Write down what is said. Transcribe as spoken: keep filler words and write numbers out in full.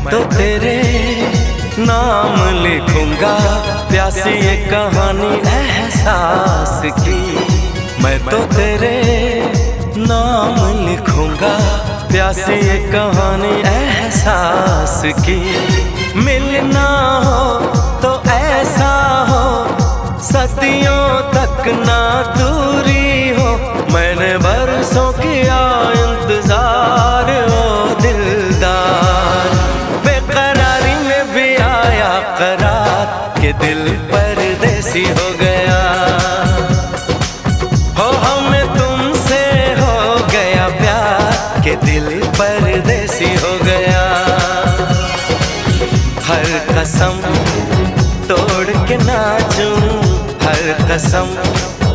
मैं तो तेरे नाम लिखूंगा प्यासी ये कहानी एहसास की। मैं तो तेरे नाम लिखूंगा प्यासी ये कहानी एहसास की। मिलना हो तो ऐसा हो, सदियों तक ना दूरी हो। मैंने बरसों किया इंतजार, ओ दिलदार। बेकरारी में भी आया करार, के दिल परदेसी हो गया। हो, हमें तुमसे हो गया प्यार, के दिल परदेसी हो गया। हर कसम तोड़ के नाचूं, हर कसम